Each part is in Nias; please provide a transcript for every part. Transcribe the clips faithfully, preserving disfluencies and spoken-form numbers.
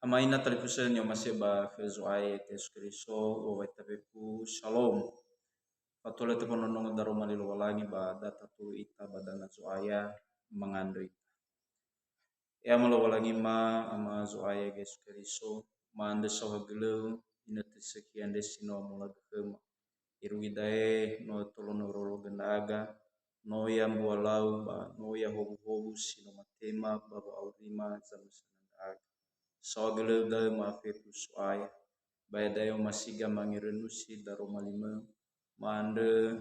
Ama ina talifusö ni'omasi'ö ba khö Zo'aya Yesu Keriso, u'owai tabeku, Shalom. Fatola tefondrondrongo daroma li Lowalangi ba da tatulö ita ba danga Zo'aya, mangandrö ita. E Ama Lowalangima, Ama Zo'aya Yesu Keriso, ma'andrö saohagölö-U, inötö sökhi andre si no amolaga khöma. Irugi da'e no tolono rorogö ndra'aga, no ya mbualau ba no ya howuhowu si no matema ba wa'aurima zamösana ndra'aga. Saohagölö-U da'ö ma'afefu So'aya, ba ya da'e omasiga mangerönusi daroma li-Mö, ma'andrö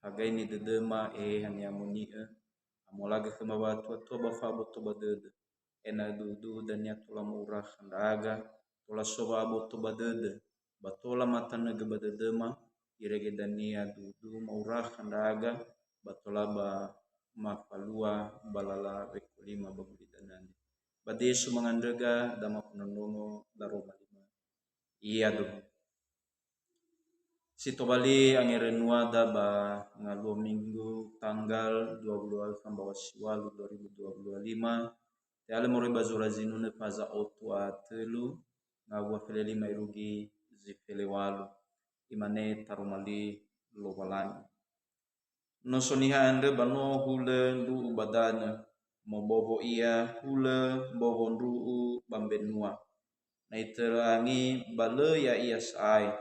hagaini dödöma, Eheha ni'amoni'ö, amolaga khöma wa'atuatua ba fa'aboto ba dödö, ena'ö duhuduhu dania tola mo'urakha ndra'aga, tola so wa'aboto ba dödö, ba tola matanögö ba dödöma, irege dania duhuduhu mo'urakha ndra'aga, ba tola ba mafalua ba lala wekolima ba gulidanö andre. Ba Yesu mangandröga, da mafondrondrongo daroma li-Mö. Iadöbu. Si tobali angerönuada ba ngaluo Minggu tanggal dua puluh Alfa mbawa'ö siwalu dua ribu dua puluh lima, te'alö moroi ba zura zinunö faza otu a tölu, ngawua fele lima irugi zi fele walu. Imane taroma li Lowalangi. No so niha andrö ba no hulö ndru'u ba danö, mobowo ia hulö mbowo ndru'u ba mbenua. Na itörö angi, ba lö ya'ia sa'ae,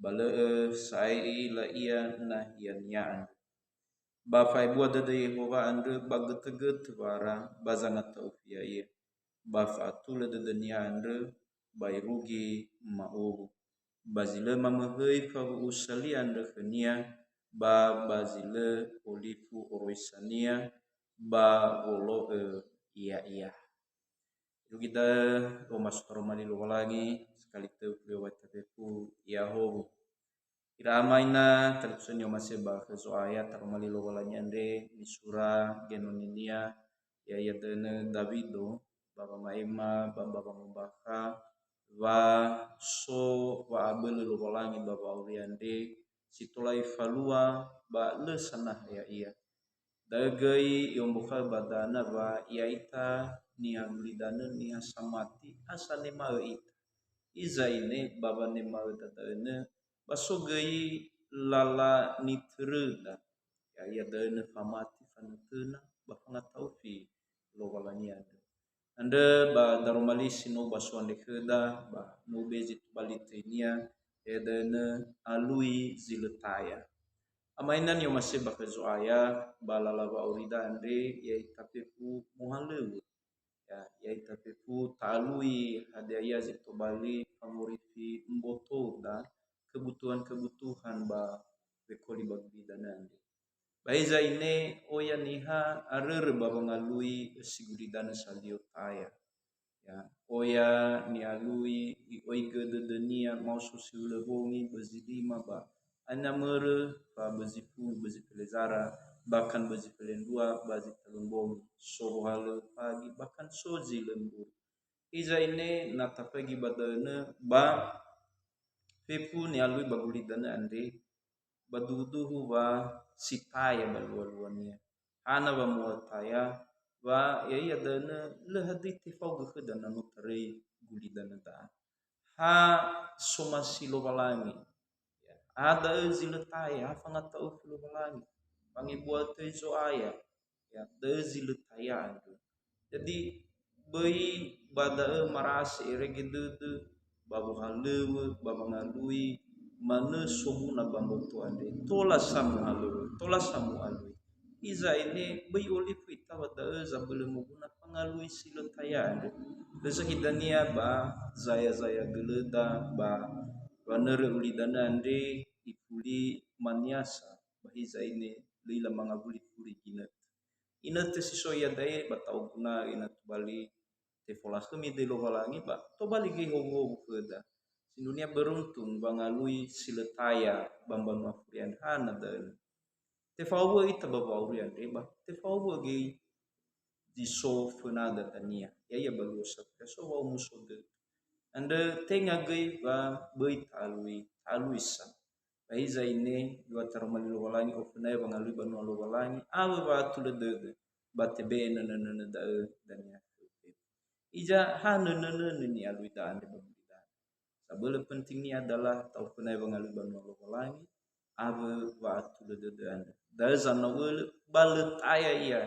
ba lö'ö sa'ae i'ila ia nahia-Nia andrö. Ba fa'ebua dödö Yehowa andrö ba götö-götö wara ba zangata'ufi ya'ia, ba fa'atulö dödönia andrö ba irugi ma'uwu. Ba zi lö mamöhöi fawu'usa li andrö khönia, ba ba zi lö olifu oroisania, ba wolo'ö ya'ia. Irugi da'ö, omasi taroma li Lowalangi, sekali tö fuli owai tabeku, ia howu. Ira ama ina talifusö ni'omasi'ö ba khö Zo'aya, taroma li Lowalangi andre nisura genoninia, ya'ia dönö Dawido, ba wama'ema ba mbawa mombakha, wa so wa'abölö Lowalangi ba wa'auri andre, si tola ifalua ba lö sanaha ya'ia. Da'ö göi i'ombakha'ö ba danö wa ya'ita niha gulidanö niha samati, ha sanema'ö ita. Hiza ine ba wanema'öda da'önö, ba so göi lala nitöröda, ya'ia da'önö famati fanötöna ba fangata'ufi Lowalangi andrö. Andrö ba daroma li si no ubaso andre khöda, ba no ubezi tobali töinia, ya'ia da'önö alui zi lö taya. Ama ina ni'omasi'ö ba khö Zo'aya, ba lala wa'aurida andre, ya'ita fefu mohalöŵö. Ya, ya'ita fefu ta'alui hadia ia zi tobali fangorifi mbotoda, kebutuhan-kebutuhan ba wekoli ba gulidanö andre. Ba hiza ine oya niha arörö ba wangalui ösi gulidanö salio taya. Ya, oya ni'alui i'oigö dödönia maoso si hulö wongi ba zi lima ba aina mörö fa ba zi fulu ba zi fele zara, bahkan ba zi fele ndrua ba zi talu mbongi, so wohalöŵö fagi, bahkan so zi lö mbui. Hiza ine na tafaigi ba da'önö ba fefu ni'alui ba gulidanö andre, ba duhu-duhu wa si taya ba lua-luania. Hana wa mua taya, wa ya'ia da'önö lö hadöi tefaogö khöda na no taröi gulidanö da'a. Ha somasi Lowalangi. Ya, ha da'ö zi lö taya, ha fangata'ufi Lowalangi. Fangebua'ö töi Zo'aya. Ya, da'ö zi lö taya andrö. Jadi, böi ba da'ö marasi erege dödö, ba wohalöŵö, ba wangalui, manö somuna ba mboto andre. Tola sa muhalöŵö, tola sa mu'alui. Hiza ine böi olifu ita ba da'ö zabölö moguna fangalui si lö taya andrö. Lö sakhi dania ba zaya-zaya gölöda ba wanörö ulidanö andre ifuli maniasa, ba hiza ine lö ila mangawuli furi ginötö. Inötö si so iada'e ba ta'oguna'ö ena'ö tobali tefolakhömi döi Lowalangi ba tobali göi howuhowu khöda. Sindruhunia beruntung wangalui si lö taya ba mbanua furi andrö, hana da'ö. Tefa'owu'ö ita ba wa'auri andre ba tefa'owu'ö göi zi so fönada dania. Ya'ia ba luo satu, ya so wa'omuso dödö. Andrö tenga göi wa böi ta'alui, ta'alui sa. Ba hiza ine, dua taroma li Lowalangi, ofönaya wangalui banua Lowalangi, awö wa'atulö dödö, ba tebe'e nönö-nönö da'ö dania khöu fefu. Iza ha nönö-nönö ni'alui da'a andre ba gulidanö. Sabölö pentingnia adalah ta'ofönai wangalui banua Lowalangi, awö wa'atulö dödö andrö. Da'ö zanawölö ba lö taya ia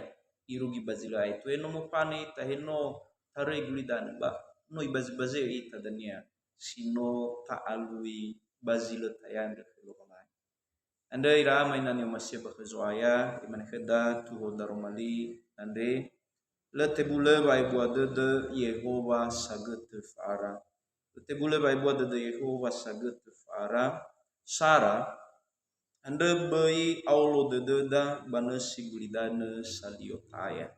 irugi ba zi lö aetu. He no mofane ita, he no taröi gulidanö, ba no ibazi-bazi'ö ita dania si no ta'alui ba zi lö taya andrö khö Lowalangi. Andrö ira ama ina ni'omasi'ö ba khö Zo'aya, imane khöda tuho daroma li andre, lö tebulö wa'ebua dödö Yehowa sagötö fa'ara. Lö tebulö wa'ebua dödö Yehowa sagötö fa'ara, sara, andrö böi aolo dödöda ba nösi gulidanö salio taya.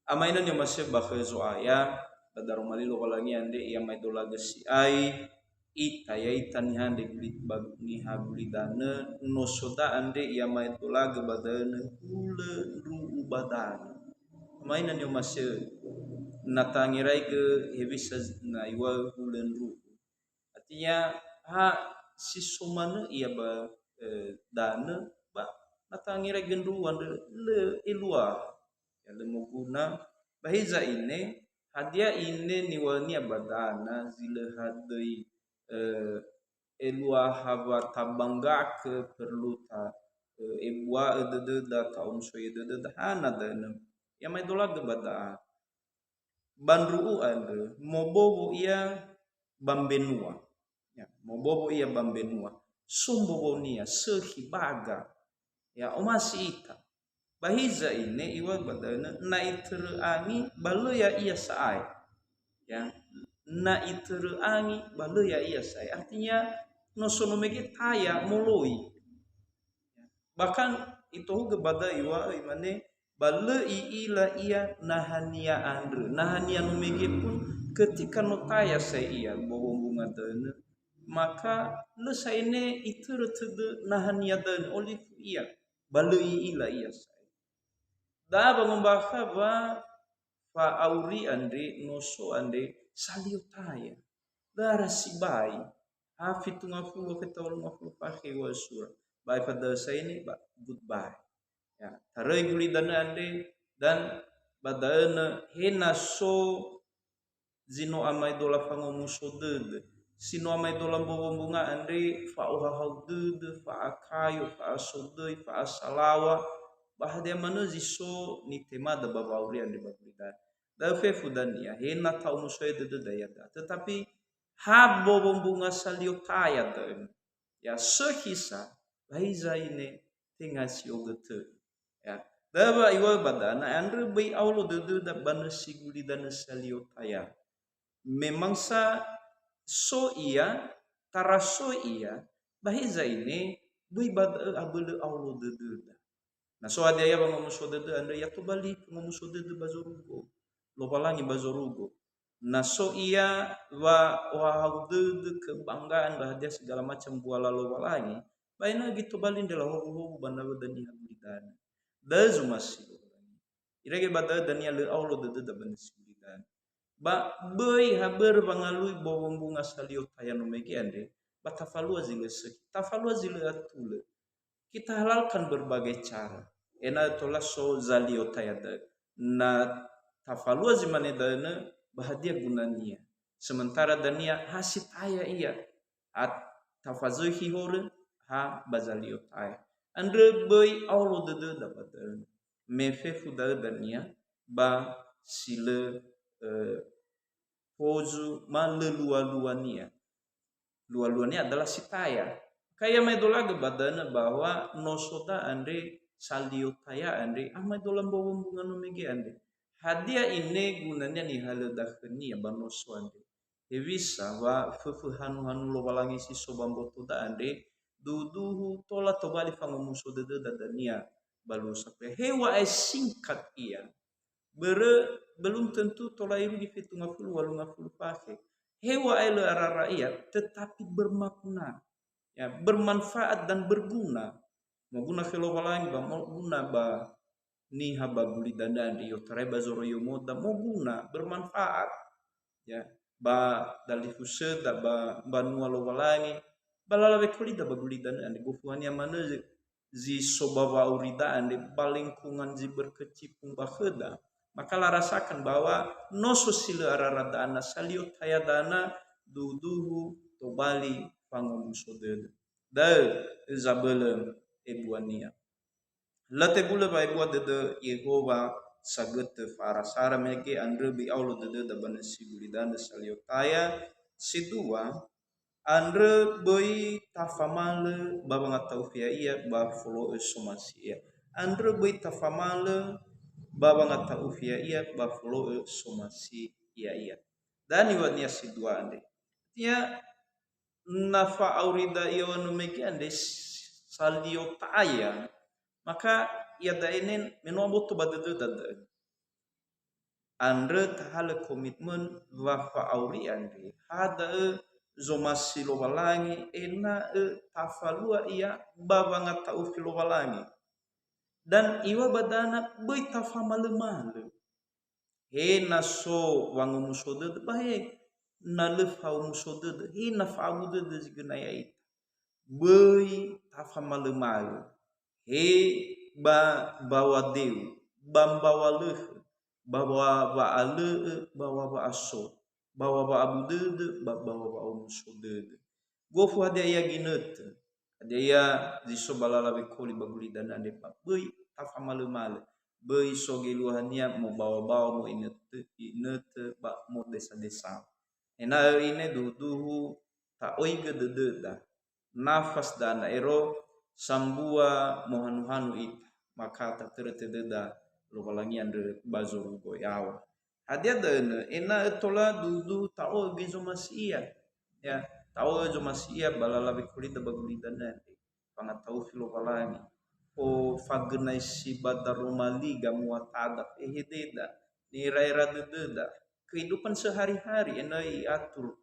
Ama ina ni'omasi'ö ba khö Zo'aya, ba daroma li Lowalangi andre i'amaedolagö si'ai, itaya ita niha andre guli-, ba niha gulidanö, nosoda andre i'amaedolagö ba da'ö hulö ndru'u ba danö. Ama ina ni'omasi'ö, na tangeraigö hewisa z-, na iŵa'ö hulö ndru'u. Artinya, ha si so manö ia ba, eh, danö, ba na tangeraigö ndru'u andrö lö eluaha. Ya, lö moguna. Ba hiza ine, hadia ine niŵa'önia ba danö zi lö hadöi, eh, eluaha wa tabanggakö perlu ta, eh, ebua'ö dödöda, ta'omusoi'ö dödöda, hana danö. I'amaedolagö ba da'a. Ba ndru'u andrö, mobowo ia ba mbenua. Ya, mobowo ia ba mbenua. So mbowonia, sökhi, baga. Ya, omasi ita. Ba hiza ine iŵa'ö ba danö, na itörö angi, ba lö ya'ia sa'ae. Ya, na itörö angi, ba lö ya'ia sa'ae. Artinya, no so no mege taya moloi. Bahkan itohugö ba da'ö iŵa'ö, imane, ba lö i'ila ia nahania andrö. Nahania no mege pun ketika no taya sa'ae ia bowo mbunga danö, maka lö sa'ae ne itörö tödö nahania danö, olifu ia, ba lö i'ila ia sa'ae. Da'a wangombakha wa fa'auri andre, noso andre, salio taya. Lö ara sibai. Ha fitu ngafulu ke talu ngafulu fakhe wa sura. Ba aefa da'ö sa'ae ne, ba goodbye. Ya, taröi gulidanö andre, dan ba da'ö nö he na so zi no amaedola fangomuso dödö, si no amaedola mbowo mbunga andre, fa'ohahau dödö, fa'akayo, fa'asodöi, fa'asalawa, ba hadia manö zi so nitemada ba wa'auri andre ba gulidanö. Da'ö fefu dania, he na ta'omusoi'ö dödöda iada'a. Tetapi ha mbowo mbunga salio taya da'ö. Ya, sökhi sa, ba hiza ine tenga si ogötö. Ya, da'ö wa iŵa'ö ba danö, andrö böi aolo dödöda ba nösi gulidanö salio taya. Memang sa so ia, tarasoi ia, ba hiza ine, böi ba da'ö abölö aolo dödöda. Na so hadia ia wangomuso dödö andrö, ya tobali ngomuso dödö ba zorugo. Lowalangi ba zorugo. Na so ia wa ohahau dödö, kebanggaan, ba hadia segala macam buala Lowalangi, ba ena'ö göi tobali ndrela howuhowu ba nawöda niha gulidanö. Da'ö zomasi Lowalangi. Irege ba da'ö dania lö aolo dödöda ba nösi gulidanö. Ba böi ha börö wangalui bowo mbunga salio taya no mege andre, ba tafalua zi lö sökhi, tafalua zi lö atulö. Kita halalkan berbagai cara. Ena'ö tola so zalio taya da'ö. Na tafalua zi mane da'ö nö, ba hadia gunania? Sementara dania ha si taya ia. At-, tafazökhi horö, ha ba zalio taya. Andrö böi aolo dödöda ba da'ö. Me fefu da'ö dania ba si lö, eh, fozu ma lö lua-luania. Lua-luania adalah si taya. Ka i'amaedolagö ba da'ö nö bahwa nosoda andre salio taya andre, amaedola mbowo mbunga no mege andre. Hadia ine gunania nihalöda khönia ba noso andre? Hewisa wa föfö hanu-hanu Lowalangi si so ba mbotoda andre, duduhu tola tobali fangomuso dödöda dania ba luo sapea. Heŵa'ae singkat ia. Börö belum tentu tola irugi fitu ngafulu, walu ngafulu fakhe. Heŵa'ae lö arara ia, tetapi bermakna. Ya, bermanfaat dan berguna. Moguna khö Lowalangi ba moguna ba niha ba gulidanö andre, i'otarai ba zoroiyomoda, moguna, bermanfaat. Ya, ba dalifusöda, ba mbanua Lowalangi, ba lala wekolida ba gulidanö andre, gofuania manö zi so ba wa'aurida andre, ba lingkungan zi berkecimpung ba khöda. Maka larasakan bahwa no so si lö arara da'ana, salio taya da'ana, duhu-duhu tobali fangomuso dödö. Da'ö zabölö ebuania. Lö tebulö wa'ebua dödö Yehowa sagötö fa'ara. Sara mege andrö böi aolo dödöda ba nösi gulidanö salio taya. Si dua, andrö böi tafamalö ba wangata'ufi ya'ia ba folo'ö somasi ia. Andrö böi tafamalö ba wangata'ufi ya'ia ba folo'ö somasi ya'ia. Da'ö niŵa'önia si dua andre. Artinya, na fa'aurida iono mege andre s-, salio taya, maka iada'e ne me no aboto ba dödöda da'ö. Andrö tahalö komitmen wa fa'auri andre, ha da'ö zomasi Lowalangi ena'ö tafalua ia ba wangata'ufi Lowalangi. Dan iŵa'ö ba da'ö na böi tafamalö-malö. He na so wangomuso dödö, ba he na lö faomuso dödö, he na fa'abu dödö zi göna ya'ita. Böi tafamalö-malö. He ba mbaŵa deu, ba mbaŵa lökhö, ba wa-, wa'alö'ö, ba wa-, wa'aso, ba wa-, wa'abu dödö, ba, ba wa-, wa'omuso dödö. Gofu hadia ia ginötö, hadia ia zi so ba lala wekoli ba gulidanö andre, ba böi tafamalö-malö. Böi so geluahania mobawa-bawa, moinötö, inötö, ba modesa-desa. Ena'ö ine duhu-duhu ta'oigö dödöda. Nafas da'ö na ero sambua mohanu-hanu ita, maka tatörö tödöda Lowalangi andrö ba zorugo yaŵa. Hadia da'ö nö, ena'ö tola duhu-duhu ta'o'ö göi zomasi ia. Ya, ta'o'ö zomasi ia ba lala wekolida ba gulidanö andre. Fangata'ufi Lowalangi. O fagönai si ba daroma li gamuatada, fehededa, ni'era-era dödöda, kehidupan sehari-hari ena'ö i'atur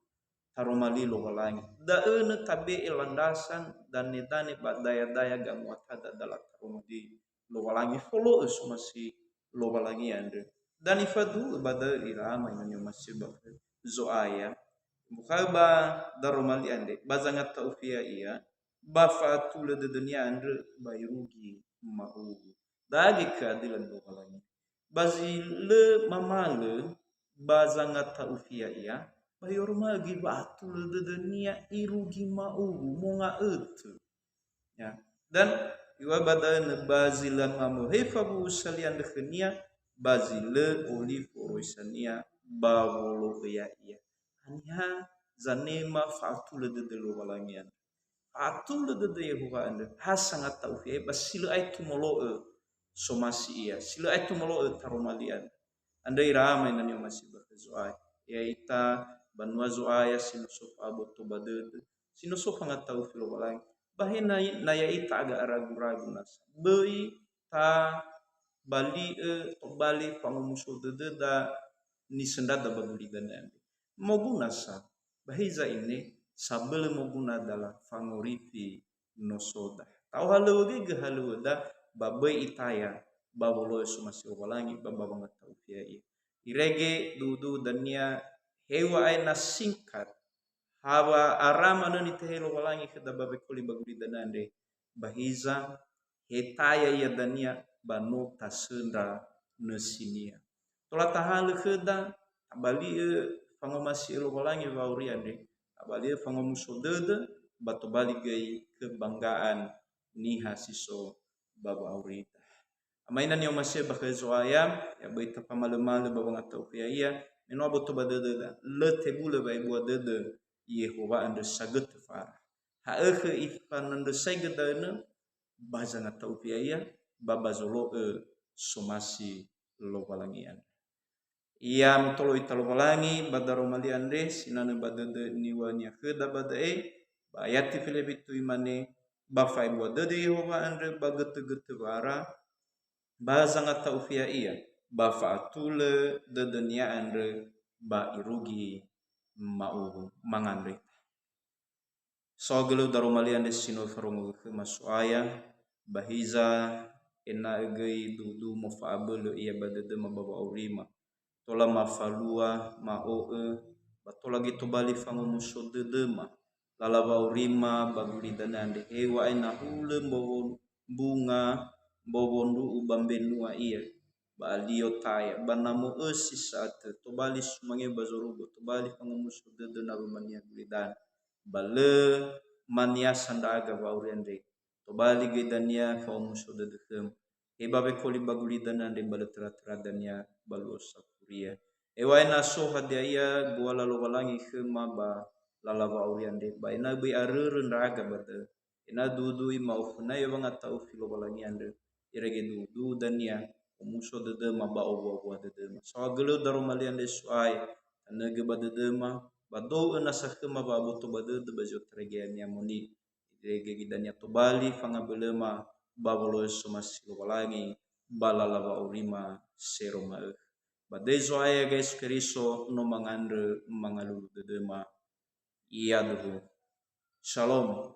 taroma li Lowalangi. Da'ö nö tabe'e landasan dane-dane ba daya-daya gamuatada dala taroma li Lowalangi folo'ö somasi Lowalangi andrö. Da nifaduhu'ö ba da'ö ira ama ina ni'omasi'ö ba khö Zo'aya. Mukha'ö ba daroma li andre, ba zangata'ufi ya'ia, ba fa'atulö dödönia andrö ba irugi ma'uwu. Da'e keadilan Lowalangi. Ba zi lö mamalö ba zangata'ufi ya'ia, ba i'oroma'ö göi wa'atulö dödönia irugi ma'uwu, monga'ötö. Ya. Dan iŵa'ö ba da'ö nö ba zi lö mamöhe fawu'usa li andrö khönia, ba zi lö olifu oroisania ba wolo'ö ya'ia. Haniha zanema fa'atulö dödö Lowalangi andrö? Fa'atulö dödö Yehowa andrö, ha sangata'ufi ya'ia ba si lö aetu molo'ö somasi ia, si lö aetu molo'ö taroma li andrö. Andrö ira ama ina ni'omasi'ö ba khö Zo'aya. Ya'ita banua Zo'aya si no so fa'aboto ba dödö, si no so fangata'ufi Lowalangi. Ba he na, na ya'ita aga aragu-ragu nasa. Böi tabali'ö tobali fangomuso dödöda nisöndrada ba gulidanö andre. Moguna sa, ba hiza ine, sabölö moguna dala fangorifi nosoda. Ta'ohalöŵö göi göhalöŵöda, ba böi itaya ba wolo'ö somasi Lowalangi ba, ba wangata'ufi ya'ia. Irege duhu-duhu dania heŵa'ae na singkat, hawa ara manö nitehegö Lowalangi khöda ba wekoli ba gulidanö andre, ba hiza he taya ia dania ba no tasöndra nösinia. Tola tahalö khöda, tabali'ö fangomasi'ö Lowalangi wa'auri andre, tabali'ö fangomuso dödö, ba tobali göi kebanggaan niha si so ba wa'aurida. Ama ina ni'omasi'ö ba khö Zo'aya, ya böi tafamalö-malö ba wangata'ufi ya'ia, me no aboto ba dödöda, lö tebulö wa'ebua dödö Yehowa andrö sagötö fa'ara. Ha'ökhö ifanandrösaigö da'ö nö, ba zangata'ufi ya'ia, ba ba zolo'ö somasi Lowalangi andrö. Ya mutolo ita Lowalangi ba daroma li andre, sinanö ba dödö niŵa'önia khöda ba da'e, ba ayati felefitu imane, ba fa'ebua dödö Yehowa andrö ba götö-götö wa'ara, ba zangata'ufi ya'ia, ba fa'atulö dödönia andrö ba irugi ma'uwu. Mangandrö ita. Saohagölö daroma li andre si no ifarongo'ö khöma So'aya, ba hiza ena'ö göi duhu-duhu mofa'abölö ia ba dödöma ba wa'aurima. Tola mafalua, ma'o'ö, ba tola göi tobali fangomuso dödöma. Lala wa'aurima ba gulidanö andre, heŵa'ae na hulö mbowo mbunga, mbowo ndru'u ba mbenua ia. ba alio taya, ba na mo'ösi sa'atö, tobali sumange ba zorugo, tobali fangomuso dödö na wömania gulidanö, ba lö maniasa ndra'aga wa'auri andre. Tobali göi dania fa'omuso dödö khöma. He ba wekoli ba gulidanö andre ba lö töra-töra dania ba luo safuria. Heŵa'ae na so hadia ia guala Lowalangi khöma ba lala wa'auri andre, ba ena'ö böi arörö ndra'aga ba da'ö. Ena'ö du'u-du'u ima'ofö, na i'owanga ta'ufi Lowalangi andrö, irege du'u-du'u dania, omuso dödöma ba owua-wua dödöma. Saohagölö daroma li andre So'ae, tanögö ba dödöma, ba do'ö nasa khöma wa'aboto ba dödö ba zi otaregea ni'amoni'ö. Irege göi dania tobali fangabölöma ba wolo'ö somasi Lowalangi ba lala wa'aurima sero ma'ökhö. Ba döi Zo'aya Yesu Keriso no mangandrö mangalulu dödöma. Yaduhu. Shalom.